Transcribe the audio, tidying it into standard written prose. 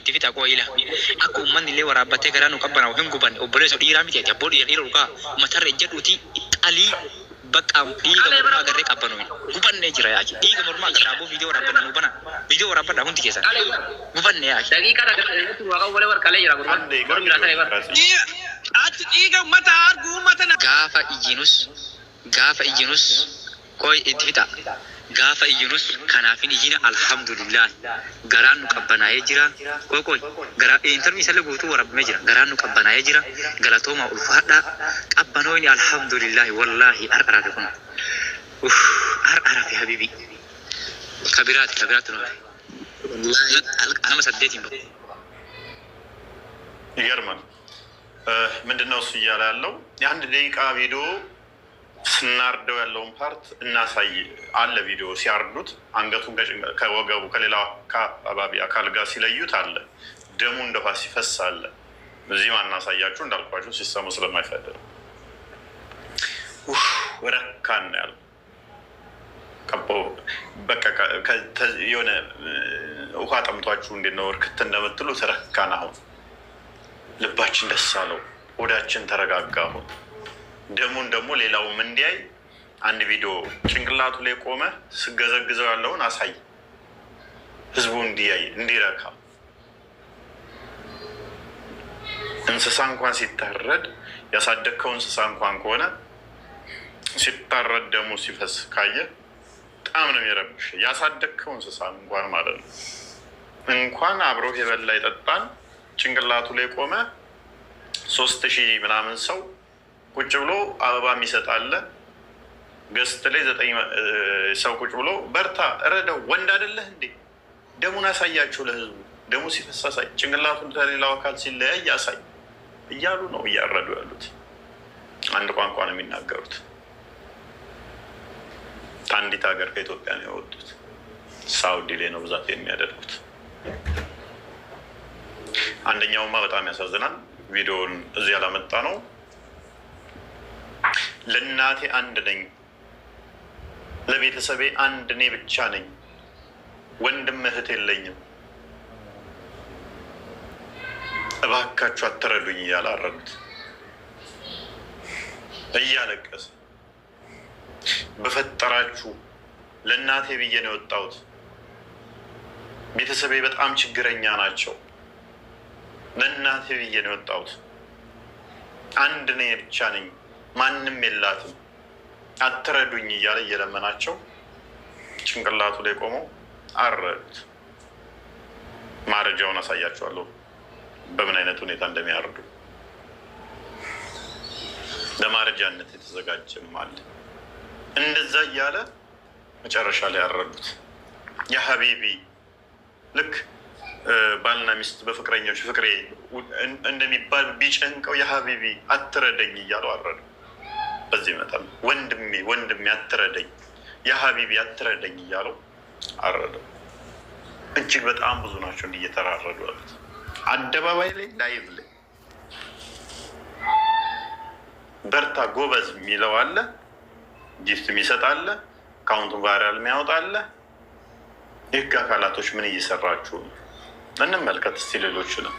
Itti fixa qo'ila. Akka uummanni illee waraabbatee garaa nu qabbanaa'u hin gubanne. Obboleessa dhiiraa miti ati abboo dhiira dhiira dhugaa matarra ejjedhuuti qalii bakka dhiiga mormaa agarree qabbanuu gubannee jira yaaki. Dhiiga mormaa agarraa aboo viidiyoo waraabbanna nu bana. Viidiyoo waraabbadhaa hundi keessan. Gubanne yaaki. Daqiiqaa takka waaqa wale warqalee jira gurbaan. አንድ ደቂቃ Bor ቪዲዮ mira ta'e bar. ቅረጽ። Ati dhiiga uummata argu uummata na. Gaafa iyyinus gaafa iyyinus qoy itti fixa. Gaafa iyyinus kanaafin iyyina alhamdulillah garaan nu qabbanaa'ee jira. Qoy qoy garaa intarvii isallee guutuu waraabamee jira. Garaan nu qabbanaa'ee jira. Galatoomaa ulfaadhaa. Qabbanooyni alhamdulillah wallaahi har'arafe kun. Uff har'arafe habibi. Kabiraati kabiraati nu hafe. Wallaahi nama saddeetiin bahu. ይገርማል። ምንድነው እሱ እያለ ያለው የአንድ ደቂቃ ቪዲዮ ስናርደው ያለውን part እናሳይ አለ። ቪዲዮ ሲያርዱት አንገቱን ከወገቡ ከሌላው አካባቢ አካል ጋር ሲለዩት አለ። ደሙ እንደ ውሃ ሲፈስ አለ። እዚህ ማናሳያችሁ እንዳልኳችሁ ሲሰሙ ስለማይፈልግ ነው። ኡፍ፣ ረካን ነው ያለው። ቀቦ በቃ የሆነ ውሃ ጠምቷችሁ እንዴት ነው እርክት እንደምትሉት ረካን። አሁን ልባችን ደስ አለው፣ ሆዳችን ተረጋጋ። አሁን ደሙን ደግሞ ሌላውም እንዲያይ አንድ ቪዲዮ ጭንቅላቱ ላይ ቆመ ስገዘግዘው ያለውን አሳይ፣ ህዝቡ እንዲያይ እንዲረካ። እንስሳ እንኳን ሲታረድ ያሳደግከው እንስሳ እንኳን ከሆነ ሲታረድ ደሙ ሲፈስ ካየ በጣም ነው የሚረብሽ። ያሳደግከው እንስሳ እንኳን ማለት ነው። እንኳን አብሮህ የበላ የጠጣን ጭንቅላቱ ላይ ቆመ 3000 ምናምን ሰው ቁጭ ብሎ አበባ የሚሰጥ አለ። ገስት ላይ 9 ሰው ቁጭ ብሎ በርታ እረደው፣ ወንድ አይደለህ እንዴ? ደሙን አሳያችሁ ለህዝቡ። ደሙ ሲፈስ አሳይ፣ ጭንቅላቱን ከሌላው አካል ሲለያይ አሳይ እያሉ ነው እያረዱ ያሉት። አንድ ቋንቋ ነው የሚናገሩት። ከአንዲት ሀገር ከኢትዮጵያ ነው የወጡት። ሳውዲ ላይ ነው ብዛት የሚያደርጉት። አንደኛውማ በጣም ያሳዝናል። ቪዲዮውን እዚህ ያላመጣ ነው። ለእናቴ አንድ ነኝ፣ ለቤተሰቤ አንድ እኔ ብቻ ነኝ፣ ወንድም እህት የለኝም፣ እባካችሁ አትረዱኝ እያለ አረዱት እያለቀሰ በፈጠራችሁ ለእናቴ ብዬ ነው የወጣሁት፣ ቤተሰቤ በጣም ችግረኛ ናቸው፣ ለእናቴ ብዬ ነው የወጣሁት፣ አንድ እኔ ብቻ ነኝ፣ ማንም የላትም፣ አትረዱኝ እያለ እየለመናቸው ጭንቅላቱ ላይ ቆመው አረዱት። ማረጃውን አሳያችኋለሁ በምን አይነት ሁኔታ እንደሚያርዱ። ለማረጃነት የተዘጋጀም አለ። እንደዛ እያለ መጨረሻ ላይ ያረዱት። ያ ሀቢቢ ልክ ባልና ሚስት በፍቅረኞች ፍቅሬ እንደሚባል ቢጨንቀው ያ ሀቢቢ አትረደኝ እያለው አረዱ። በዚህ መጠን ወንድሜ ወንድሜ አትረደኝ፣ ያ ሀቢቢ አትረደኝ እያለው አረደው። እጅግ በጣም ብዙ ናቸው እንዲህ እየተራረዱ ያሉት አደባባይ ላይ live ላይ በርታ ጎበዝ የሚለው አለ፣ gift የሚሰጥ አለ፣ account ኡን viral የሚያወጣ አለ። የህግ አካላቶች ምን እየሰራችሁ ነው? እንመልከት እስቲ ሌሎችንም።